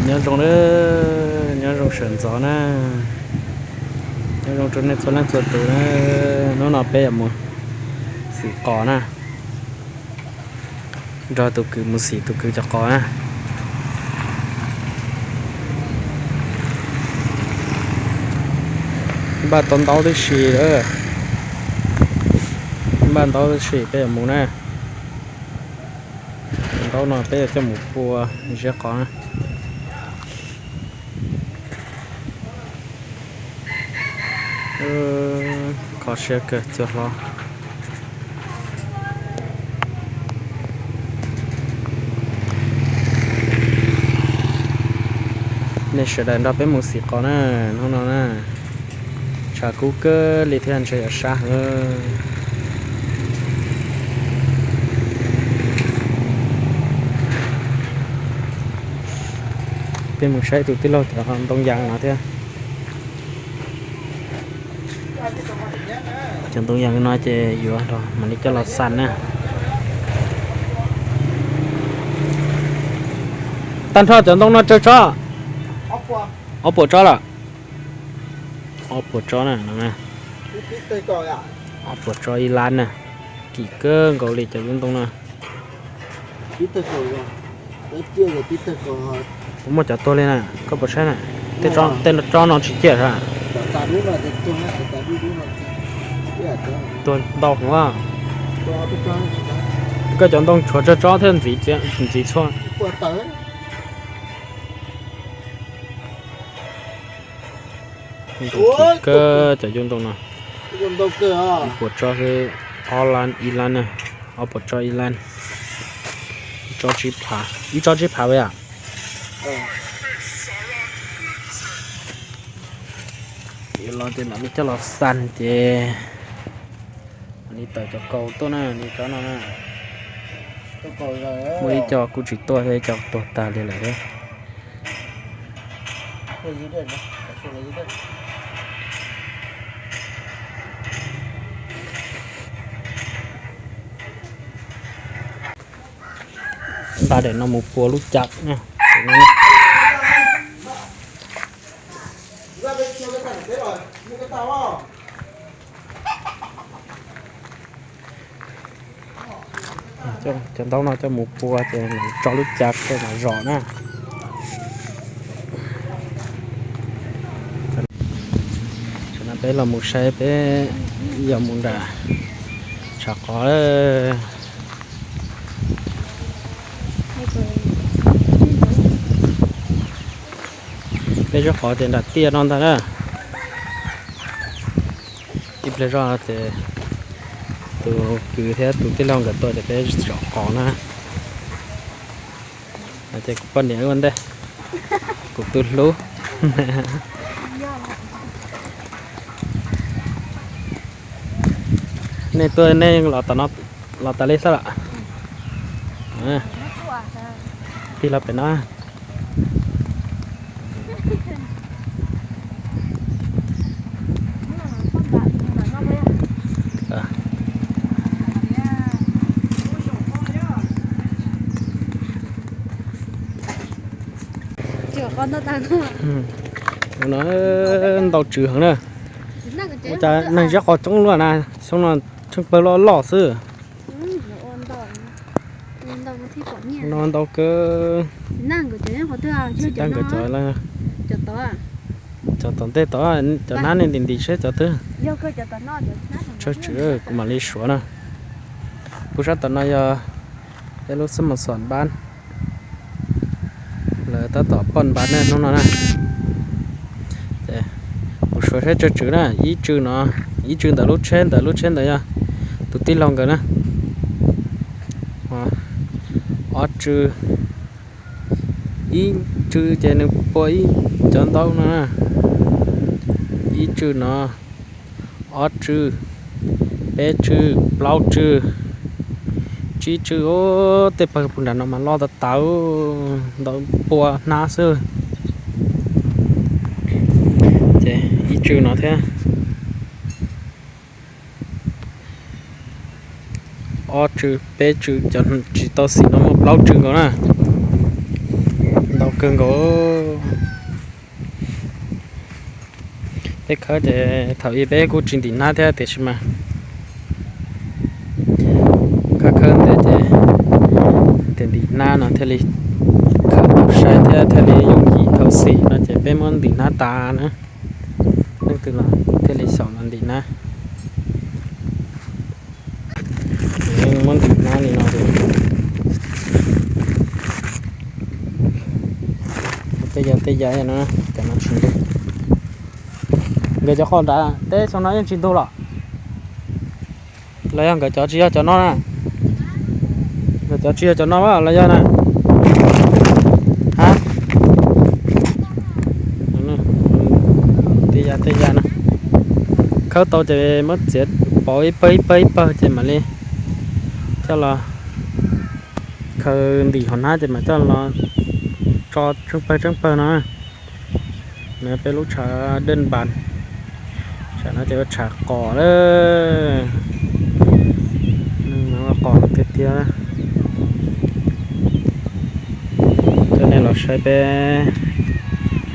Nyob zoo, nyob zoo sawv ntxov na. Nyob zoo rau nej txhua leej txhua tus na. Hnub no peb yuav mus xim qos na, nrog tus kwv mus xim tus kwv cov qos na. Npaj tau ntaub tib si, npaj ntaub tib si peb yuav mus na. Ntaub no peb yuav coj mus pua ziab qos na. Kho siab kawg txiv hlob. Nej sawv daws nrog peb mus xim qos na, hnub no na. Tshav kub kawg li thiab ntshe yuav sab heev. Peb mus saib tus tij laug cov ntoo yas no thiab. Cov ntoo yas no ces yuav mam li coj los xas na. Tag nrho cov ntoo no tsawg tsob? Ob puas tsob lawm. Ob puas tsob na. Ob puas tsob ib lab na. Kim kawg nkaus li cov lub ntoo no. Muaj cov tuag li na, koj puas saib na? Tej tsob no tsis ciaj a. Tuag ntau heev. Koj cov ntoo tshuav tsawg tsob thiab ntxiv txhua. Ntoo kim kawg cov yub ntoo no. Ib puas tsob xwb, ob lab ib lab na, ob puas tsob ib lab. Ib tsob tsib phav, ib tsob tsib phav a. Los ces mam li coj los xas ces mam li tawm cov kaus tuaj na, li tsob no na. Muaj ib co kuj tsis tuaj thiab, ib co tuag tag li lawm thiab. Nqa daim no mus pua lub cav na. Cov ntaub no coj mus pua ces tso lub cav koj mam zom na. Tam no peb los mus saib peb yog mus nram tshav qos. Peb zov qos ces nram tiaj no ntag na. Ib pliag zoj ces tus kwv thiab tus tij laug nkawd tuaj ces peb zov qos na. Ces kuv poj niam ua ntej, kuv tus hlub. Nej tuaj nej los tas li xwb lawm. Tig los pem no. No ntau tswv heev na. Ua cas neeg ziab qos coob luaj na, xyoo no tsheej pawg loj loj xwb. No ntau kawg. Tsis tas nkawd cov, cov tom ntej tod, cov hnab nej ntim ntim seb cov twg. Tsawg tswv kuv mam li suav na. Pub sab tom no yog peb lub xab mos xom npab. Lawv tab tom poj npab nej hnub no na. Kuv suav seb tsawg tswv na, ib tsw no, ib tsw ntawm lub tsheb, ntawm lub tsheb ntawd yog tus tij laug nkawd na. Ob tsw, ib tsw ces nws pua ib cov ntaub no na. Ib tsw no, ob tsw, peb tsw, plaub tsw, tsib tsw. Tej pawg puag nram no mas loj tas tas, ntau pua hnab xwb. Ces ib tsw no thiab. Ob tsw, peb tsw, cov tsis tau xim no muaj plaub tsw nkaus na. Ntau Kawg nkaus. Peb khawb ces thaum ub peb kuj tsis ntim hnab thiab tiam sis mas khawb khawb ntev ces tias ntim hnab no thiaj li khawb tau sai thiab thiaj li yooj yim. Thaum xis no ces peb muab ntim hnab tas na. Leej twg los thiaj li xyaum los ntim hnab. Muab ntim hnab li no ces tej ya tej ya no, cov no tsis ntug. Nkawd cov qos nrad teb xyoo no yeej tsis ntug los? Los yog nkawd cov tsis yog cov no na? Nkawd cov tsis yog cov no los yog na? Ha, tej ya tej ya na. Khawb tau ces muab txiav pov ib pawg ib pawg ib pawg ces mam li coj los khaws ntim hauv hnab ces mam coj los tso tsheej pawg tsheej pawg no. Nws peb lub tshav dej npas, tshav no ces ua tshav qos lawm. Ua qos tiag tiag. Coj nej los saib peb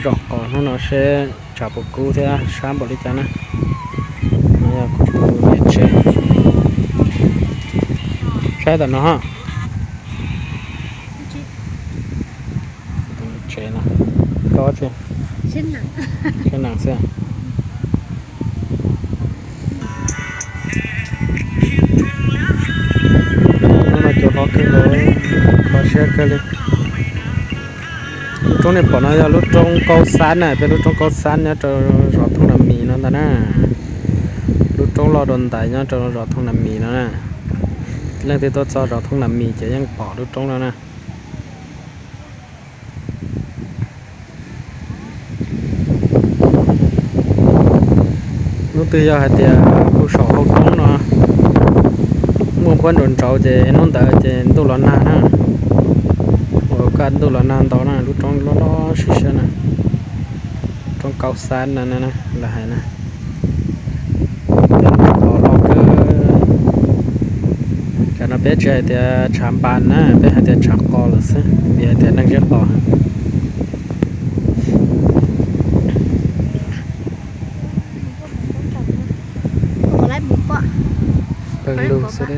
zom qos hnub no seb tshav puas kub thiab sab npaum li cas na. No yog kuv tus niam tsev. Saib tom no. Tsev no, koj tsev, tsev nees xwb. Hnub no cua hlob kawg nkaus, kho siab kawg li. Lub roob nej pom no yog lub roob Kaub Xab na, peb lub roob Kaub Xab nyob rau zos Thooj Nas Mis no ntag na. Lub roob loj dua ntais nyob rau zos Thooj Nas Mis no na. Leej twg tuaj txog zos Thooj Nas Mis ces yeej pom lub roob no na. Hnub twg yog hais tias kuv saum hauv roob no muaj npuab ntsauv ntsauv ces hnub ntawd ces ntuj los nag na. Ua kaj ntuj los nag ntau na, lub roob loj loj siab siab na. Roob Kaub Xab no lawv hais na. Qos loj kawg. Tsam no peb tsis hais tias tshav npas na, peb hais tias tshav qos lawm xwb, vim hais tias neeg siab qos. Pawg lug xwb.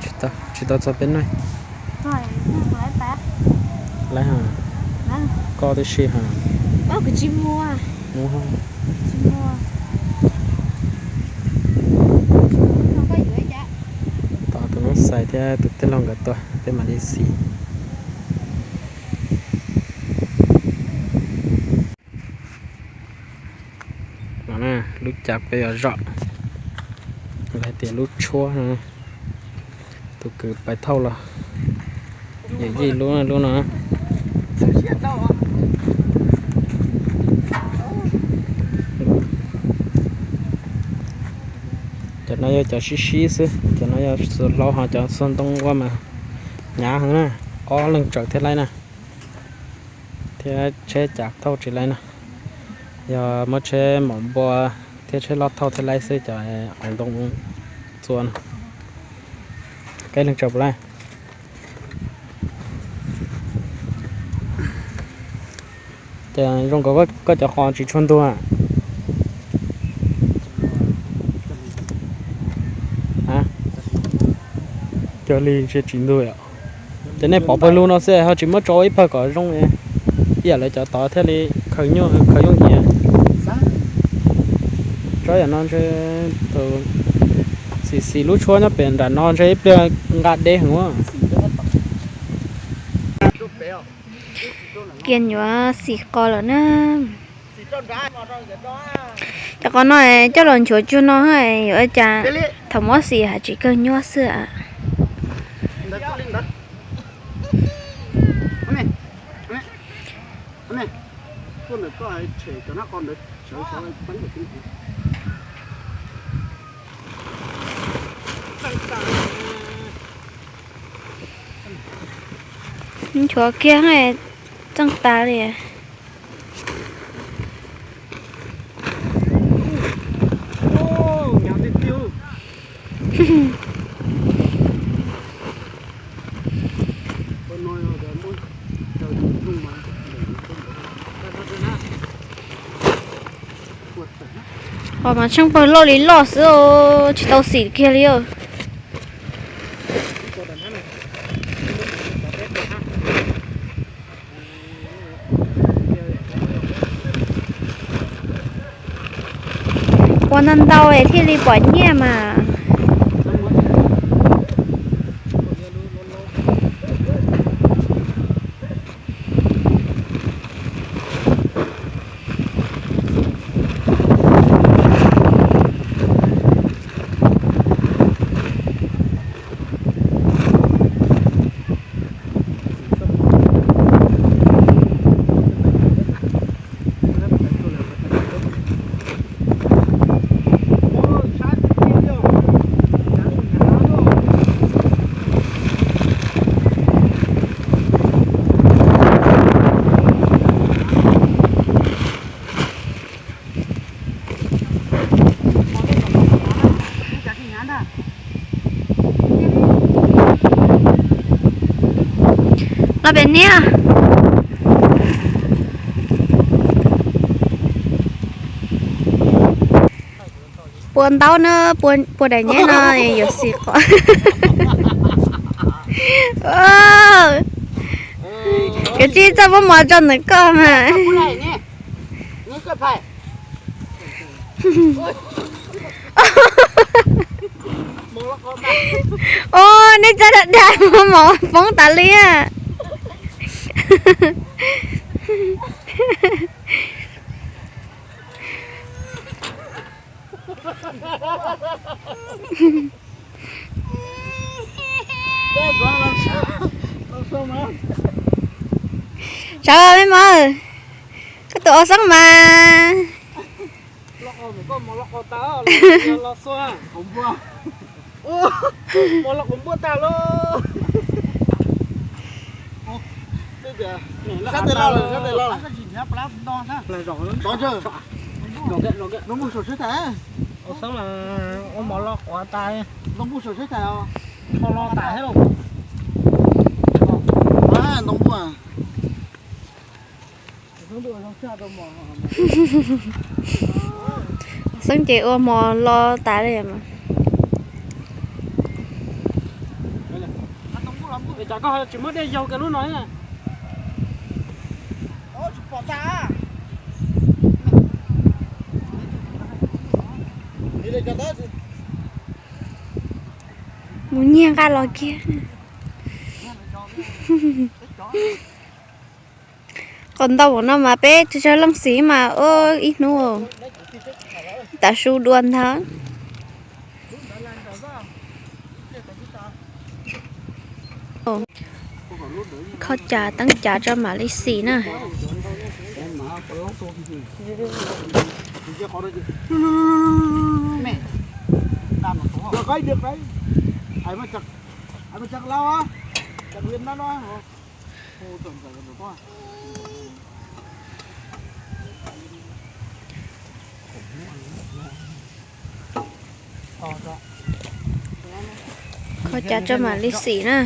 Tsis tau txog peb nuj. Lawv, koj twb sij hawm. Tos tus noob xais thiab tus tij laug nkawd tuaj peb mam li xis. No na, lub cav peb yuav zom, lawv hais tias lub tshuab no, tus kwv pais thauj los, yawm yij lub, lub no. Cov no yog cov sib sib xwb, cov no yog xuas hlauv, ho cov xuas ntoo ua mas hnyav heev na. Ob leeg tsaws thiaj laib na, thiab tsheb cav thauj tsis laib na. Yog muab tsheb maum npua thiab tsheb loj thauj thiaj laib xwb, cov ntoo txua no. Koj leeg tsaws puas laib? Ces zoo nkaus koj cov qos tsis tshua ntug. Cog li ntshe tsis ntug. Ces nej pov pawg lug no xwb ho tsis muab tso ib pawg kom zoo, ib yam lawv cov tod thiaj li khaws yooj yim. Tsob yam no ntshe, xim xim lub tshuab nyob pem nram no ntshe ib pliag nqa deb heev. Kiag nyuam xim qos lawm na. Cov qos no coj los nchuav cuag no yuav ua cas, thaum muab xim hais tsis kawg nyuaj xwb. Nchuav kiag txeej tas li. Qhov mas tsheej pawg loj li loj xwb os, tsis tau xim kiag li os. Ua ntau ntau es thiaj li pom nyiaj mas. Los pem niag puas ntaub na, puas daim nyab no yuav xim qhov. Kav tsij txawj muab mov tso ntawm koj mas. Os, nej txawj dag dag muab mov poob tas li a. Tsawg me mov, koj tus ua xeeb mas. Ntoo npub saum sib thaiv. Ntoo npub. Xeeb ces ua mov lo tas li. Tsis muab dej yaug kiag lub no. Mus nyiag nqaij los kiag. Qos ntau no mas peb tsis tshua leej xim mas ua ib hnub, tav su dua ntag. Kho cas teeb cas tso mam li xim na. Kho cas tso mam li xim na.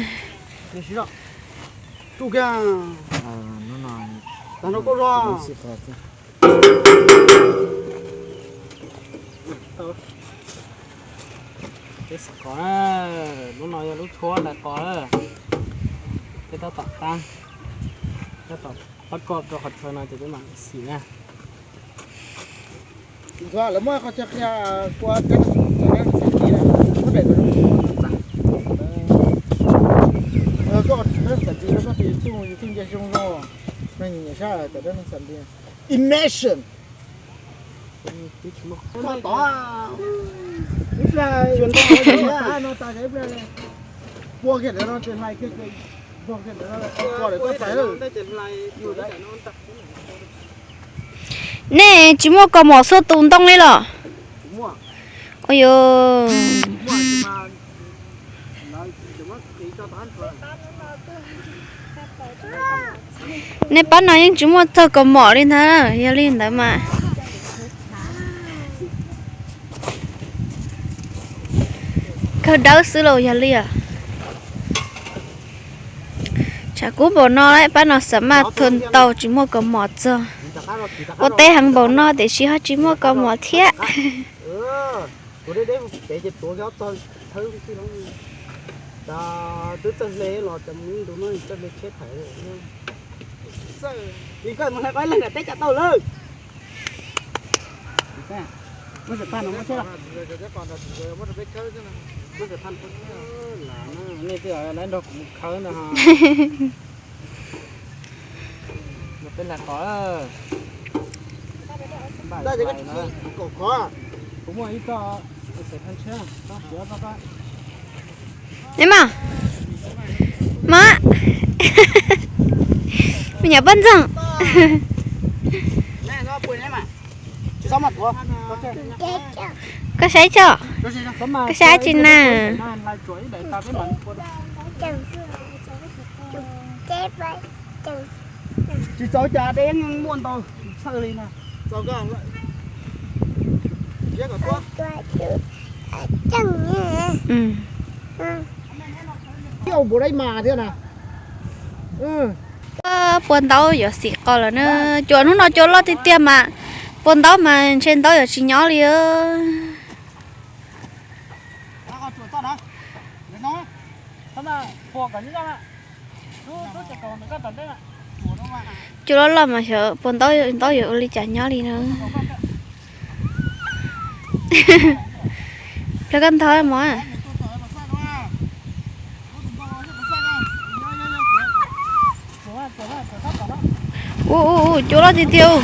Peb xav qos, lub no yog lub tshuab ntais qos. Peb tab tom tab, tab tom pab koj rau qhov chaw no ces peb mam xim na. Lawv muab qhov chaw qhia kua teb xav tis, koj daim koj tsis teb xav tis rau koj tus YouTube, YouTube nce zoo zoo, neeg nyiam sab cov dab neeg xav tis. Imagine. Tod, ib pliag no tas ib pliag pua kiag ntawd no ces hlais kiag ces npog kiag ntawd no, pua daim toj hlais lawm. Nej tsis muaj kaus mom xuaj tus ntoo li los? Ua yog nej pab no yeej tsis muaj txog kaus mom li ntag, yog li ntawd mas kawg dawb xwb los yog li os. Tshav kub npaum no pab no xav maj thua ntau tsis muaj kaus mom txog. Ua teb heev npaum no tiam sis ho tsis muaj kaus mom thiab. Nej twb nrog kuv khawb no. Peb lag qos. Kuv muaj ib txoj. Nim mas, mas, me nyuam poj ntxoog. Koj saib tso, koj saib tsis na. Tsis txaus cas, deb muaj ntau, txhawj li na. Ib ua npaum dab mas thiab na. Puas ntaub yuav xim qos lawm na. Cua hnub no cua loj tiag tiag mas, puas ntaub mas ntshe ntaub yuav tsis nyob li. Cua loj loj mas xyov puas ntaub, ntaub yuav ua li cas nyob li na. Plag koj ntog mog. Ua ua ua, cua loj tiag tiag.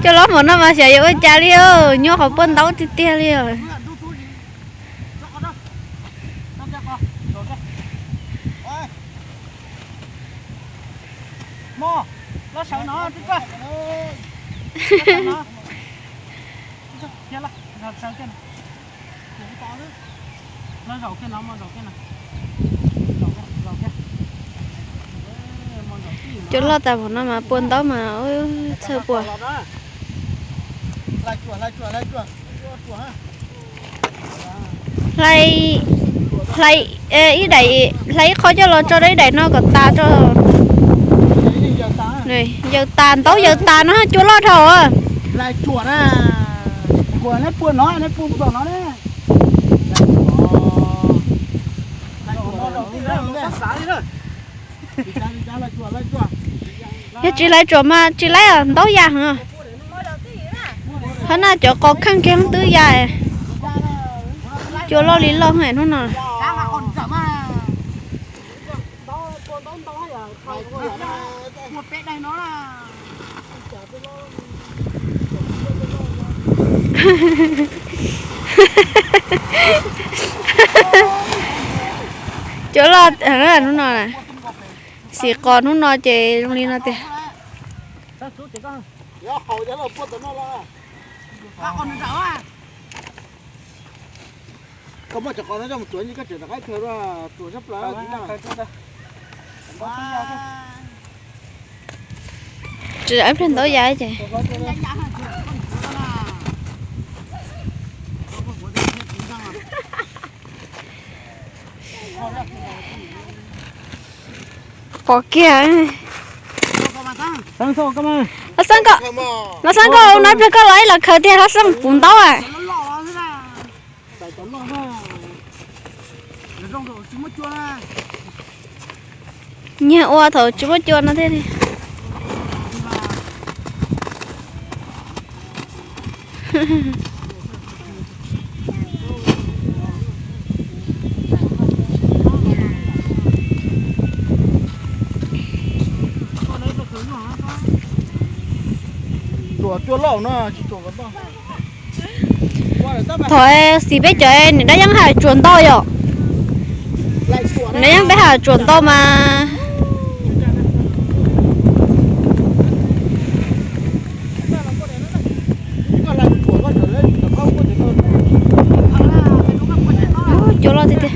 Cua loj npaum no mas xyov yuav ua cas li, nyob qhov puag ntaub tiag tiag li os. Cua loj tas npaum no mas puag ntaub mas txhawj puas. Hlais, hlais ib daim, hlais ib qho coj los tso rau ib daim no kom tas tso. Yaws tas, ntaub yaws tas no cua loj dhau. Yog tsis hlais tsuam mas tsis laib os, ntaub ya heev. Qhov no cov qos kheej kiag twb ya. Cua loj li loj hnub no. Cua loj hnub no, xim qos hnub no ces zoo li no tiag. Tsis ib pliag ntaub ya ces. Pom kiag. Los xeeb koj, ua no pliag koj los ib los khaws tiag, los xeeb puv ntaub. Nyiag ua thaum tsis muaj cua no thiab. Thaum xis peb cov niam dab yeeb hais tsuas ntau yom. Niam dab yeeb peb hais tsuas ntau mas. Cua loj tiag tiag.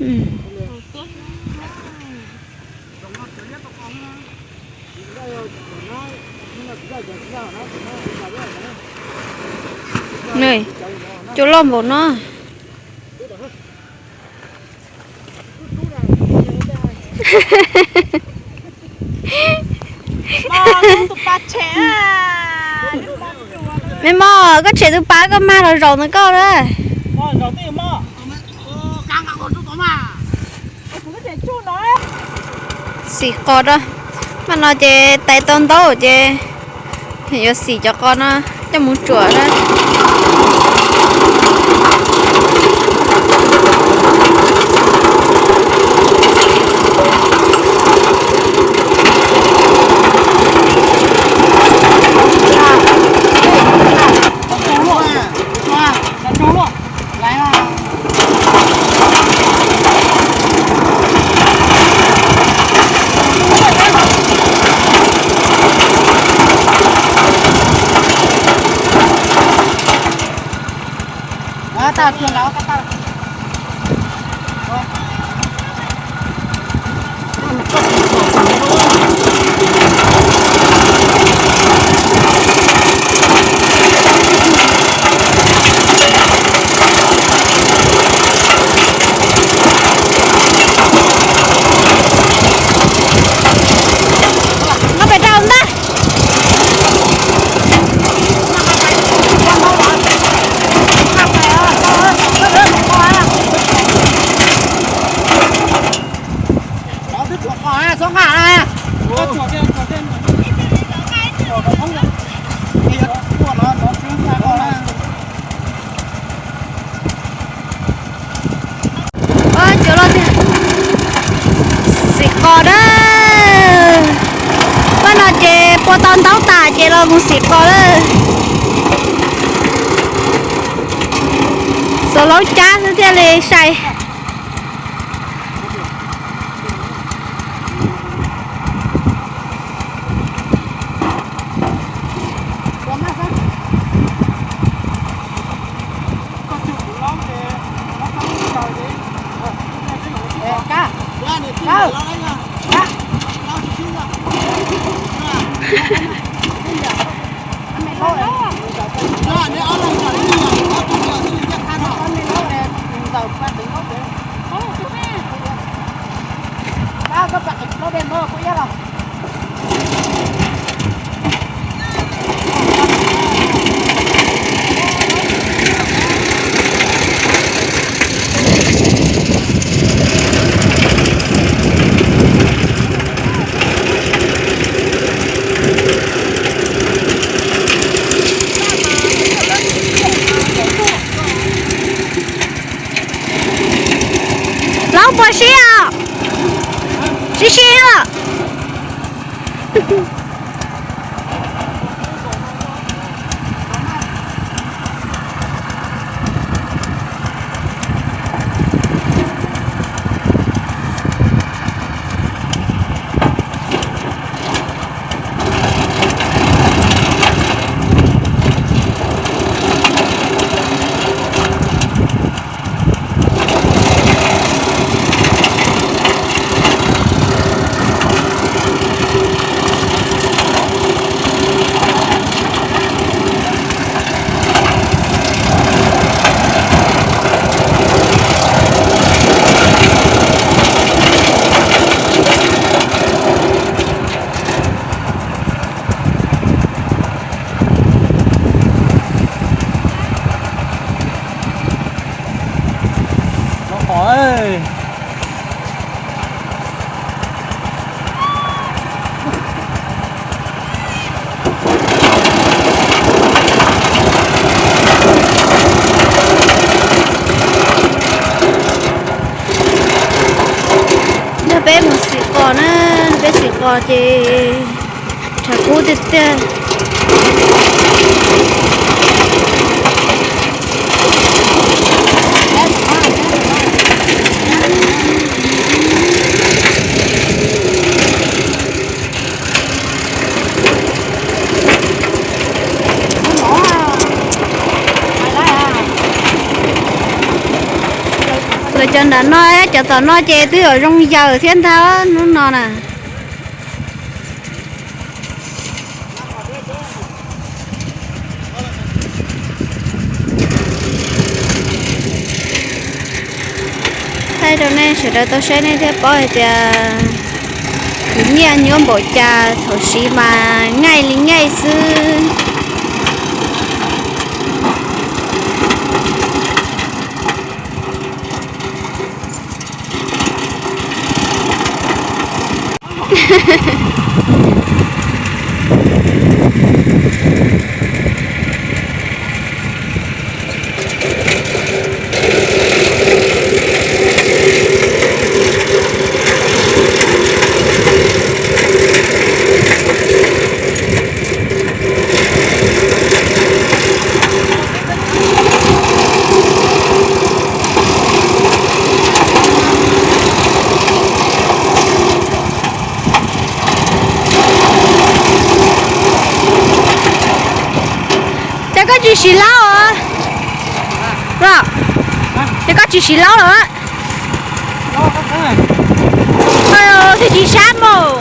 Cua loj npaum no. Me mos, koj tshem tus pas koj mag los zaum ntawm koj na. Xim qos rau. Mas no ces tais tau ntaub ces yuav xim cov qos no coj mus tsuam na. Nyob pem rau ntag. Cov los tiag, xim qos na. Pab no ces pua tau ntaub tas ces los mus xim qos lawm. Xov laub cab xwb thiaj li sai. Laub puas sib os? Sib sib os. Nrog peb mus xim qos na, peb xim qos ces tshav kub tiag tiag. Lawv cov Nram no cov tom no ces twb yuav zoo yawm thiab ntag hnub no na. Thaij rau nej sawv daws tau saib nej thiaj paub hais tias kwv nyiaj nyuaj npaum cas, thaum siv mas ngaij li ngaij xwb. Ces koj tsis siv laub os? Ces koj tsis siv laub los? Thiaj tsis sab mus.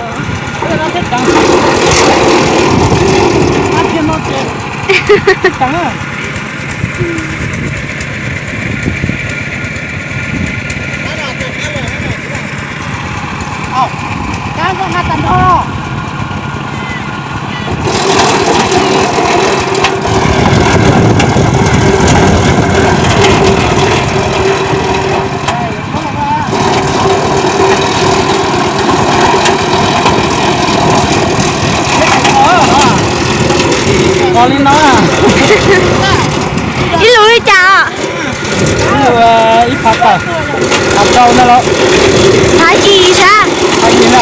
Ib lus li cas? Ib lus ib phav tawm, phav rau na los. Phav yim sab. Phav yim na.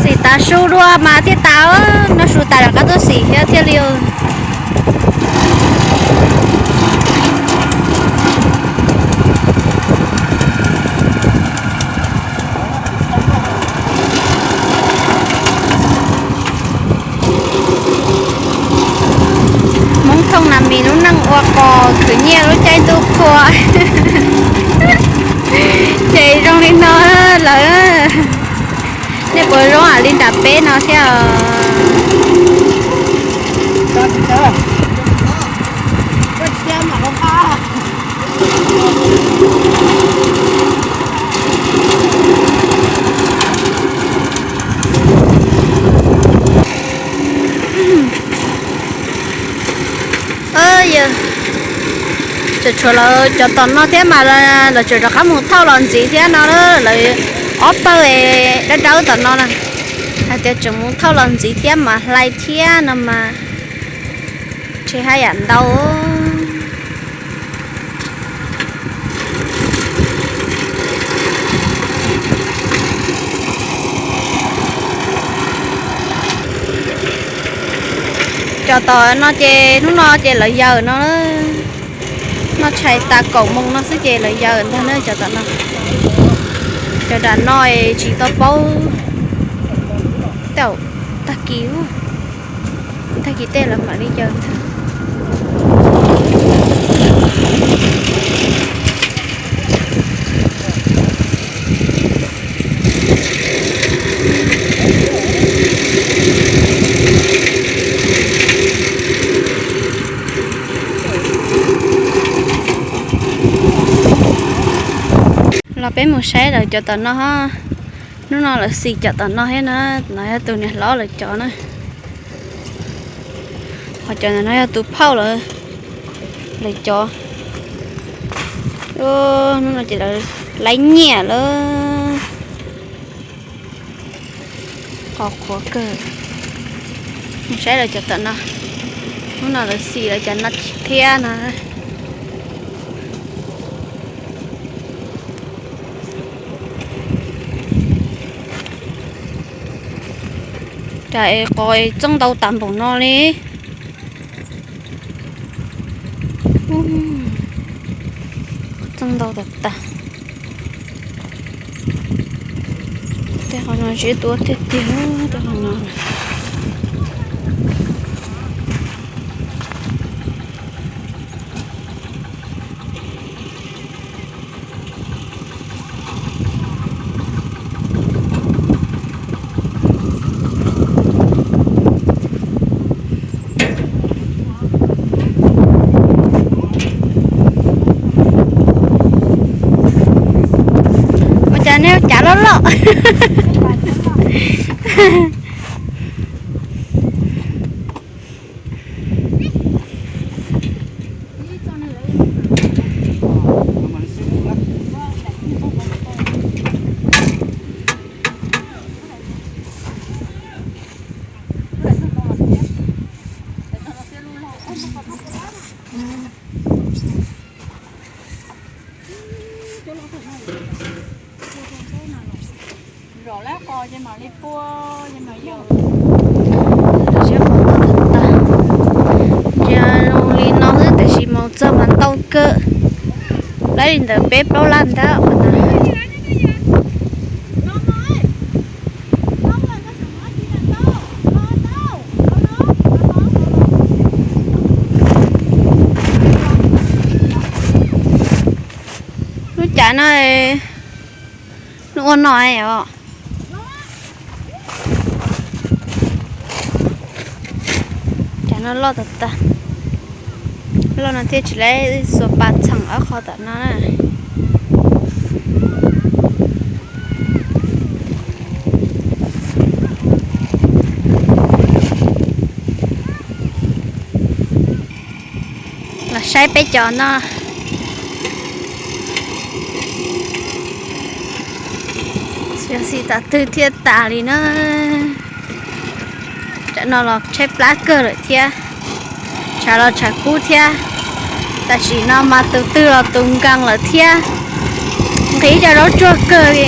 Xim tav su dua mas thiaj tas, noj su tas rov qab tuaj xim thiab thiaj li. Hmoob Thooj Nas Mis lub neej ua qos khwv nyiaj lub caij ntuj qhua. Ces zoo li no lawm. Nej puas zoo li nram peb no thiab? Yog tseem tshuav lawv cov tom no thiab mas lawv tseem rov qab mus thauj los ntxiv thiab no. Lawv ob pawg dawb dawb tom no na, hais tias tseem mus thauj los ntxiv thiab mas hlais thiab no mas ntshe haj yam ntau. Cov tom no ces hnub no ces lawv yawm no, noj tshais tas kaum moos no xwb ces lawv yawm ntag na cov tom no. Cov nram no tsis tau paub, tag kis, tag kis tej lawv mam li yawm ntag. Los peb mus saib lawv cov tom no. Hnub no lawv xim cov tom no thiab na. No yog tus niam hlob lawv cov na. Ho cov no yog tus phauj lawv, lawv cov. Hnub no ces lawv laib nyiam lawm. Qhov qhuav kawg. Saib lawv cov tom no, hnub no lawv xim lawv cov no thiab no. Cas es qos txeej ntau tas npaum no li. Txeej ntau tas tas. Tej qhov no zeb tuaj tiag tiag, tej qhov no. Ua cas nej cav loj loj. Zom lab qos ces mam li pua, ces mam yog. Ntsia zoo li no xwb tiam sis mus txog mas ntau kawg, lawv li ntawm peb plaub lab ntawd. Lub cav no, nws ua no os. Cav no loj tas tas, loj no thiaj tsis laib xuas pas txheem ob qho tom no na. Los saib peb cov no, xim tas twg thiaj tas li na. Tam no los tshaib plab kawg lawm thiab, tshav los tshav kub thiab. Tam sim no mas tus twg los tus nkees lawm thiab, nqhis cov zaub tsuag kawg li.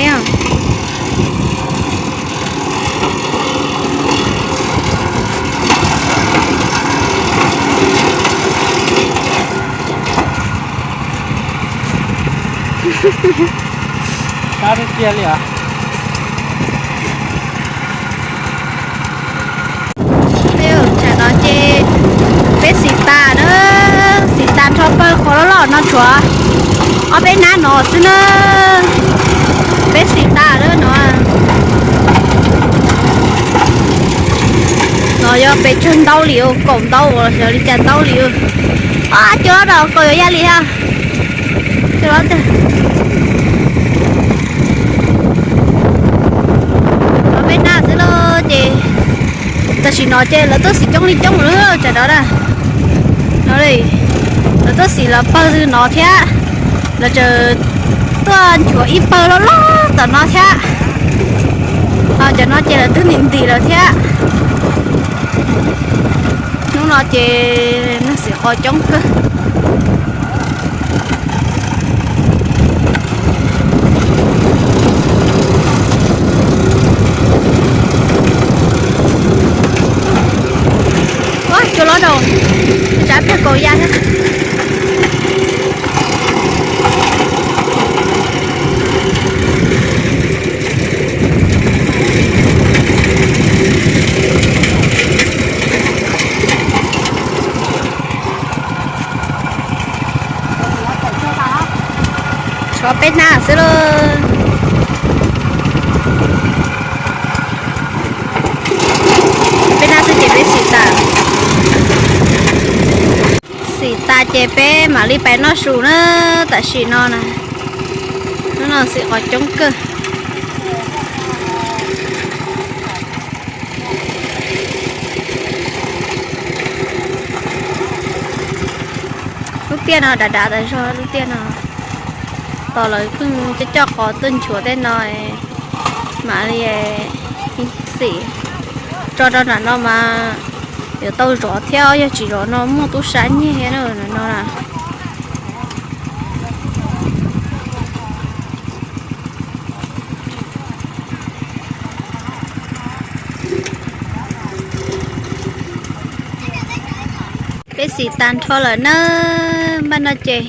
Tab tiag tiag li os. Tsam no ces peb xim tas na, xim tas nrho pawg qhov loj loj no tshuav ob peb hnab no xwb na. Peb xim tas na no. No yog pes tsawg ntaub li, kaum ntaub los xyov li cas ntaub li. Cua los kaum yuav yaj li ha. Cua los twg, peb hnab xwb lauj ces tam sim no ces lawv tuaj xim coob li coob lawm tsam no na. No, lawv tuaj xim los pawg no thiab, lawv tseem tuaj nchuav ib pawg loj loj tom no thiab. Cov no ces lawv twb ntim ntim lawm thiab. Hnub no ces neeg xim qos coob kawg. Cua los rau, tsab pliag kaus ya thiab. Tshuav peb hnab xwb lauj. Peb hnab xwb ces peb xim tas. Xim tas ces peb mam li pais noj su na. Tam sim no na, hnub no xim qos coob kawg. Lub tiaj no dav dav tas zog lub tiaj no. Tos lawv pheej coj coj qos tuaj nchuav tej no, mam li xim Tso rau nram no mas yuav tau zov thiab, yog tsis zov no muaj tub sab nyiag no na. Peb xim tag nrho lawm na, npaj no ces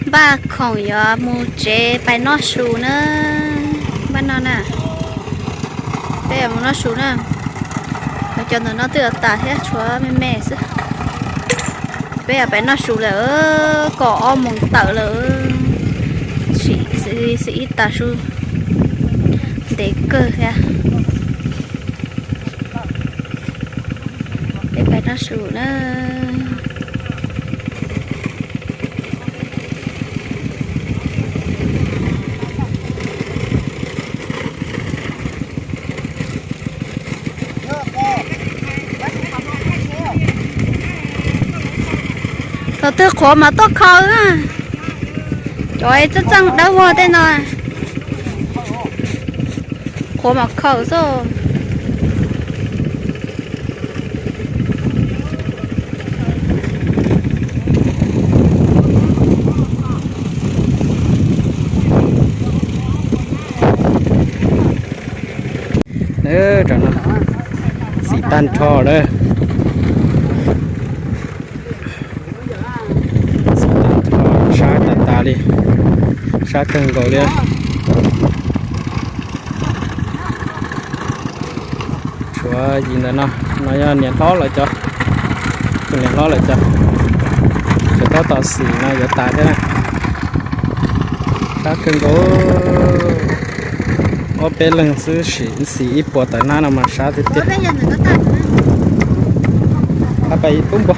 npaj khoom yuav mus tsev pais noj su na. Npaj no na, peb yuav mus noj su na. Cov ntawm no twb yuav tas thiab, tshuav me me xwb. Peb yuav pais noj su lawm, kaum ob moos tawm lawm. Xim ib tag su ntev kawg thiab. Peb pais noj su na. Thaum twg qhuav mas tuaj khaws na. Cov txaj txaj dawb vog tej no, qhuav mas khaws xwb. Tam no xim tag nrho lawm. Xim tag nrho, sab tas tas li, sab kawg nkaus li. Tshuav yim ntawm no, no yog niam hlob lawv cov, tus niam hlob lawv cov, tseem tab tom xim no yuav tas thiab na. Sab kawg nkaus, ob peb leeg xwb xim ib puas tawm hnab no mas sab tiag tiag. Ab pais tub npua.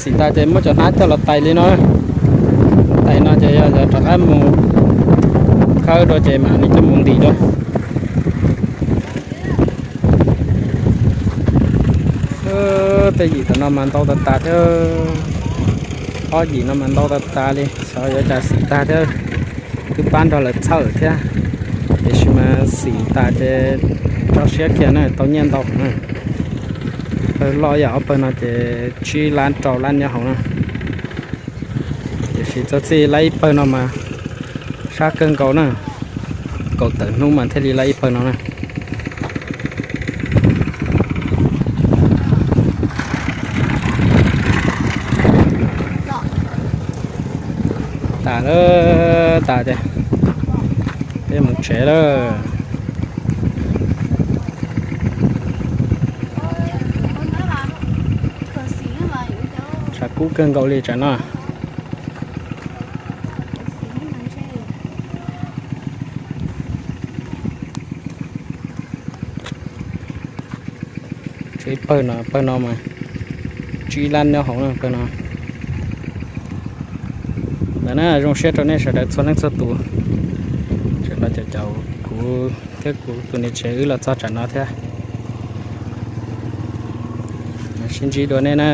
Xim tas ces muab cov hnab coj los tais li no. Tais no ces yog rov qab mus khawb dua ces mam li coj mus ntim dua. Tej yim tam no mas ntau tas tas thiab. Ob yim no mas ntau tas tas li, xyov yuav cas xim tag thiab. Twb pab nrog lawv txhawj thiab, tiam sis mas xim tas ces tso siab kiag na, tau nyiaj ntau na. Pawg loj yam ob pawg no ces tsib lab rau lab nyob hauv na. Tiam sis txog txij lab ib pawg no mas sab kawg nkaus na, kaum tawm hnub mas thiaj li lab ib pawg no na. Tas lawm, tas ces peb mus tsev lawm. Tshav kub kawg nkaus li tsam no. Tshuav ib pawg no, pawg no mas tsib lab nyob hauv na pawg no. Ntawd na, zoo siab rau nej sawv daws txhua leej txhua tus, sawv daws caum caum kuv thiab kuv tus niam tsev wb los txog tsam no thiab. Sib ntsib dua nej na.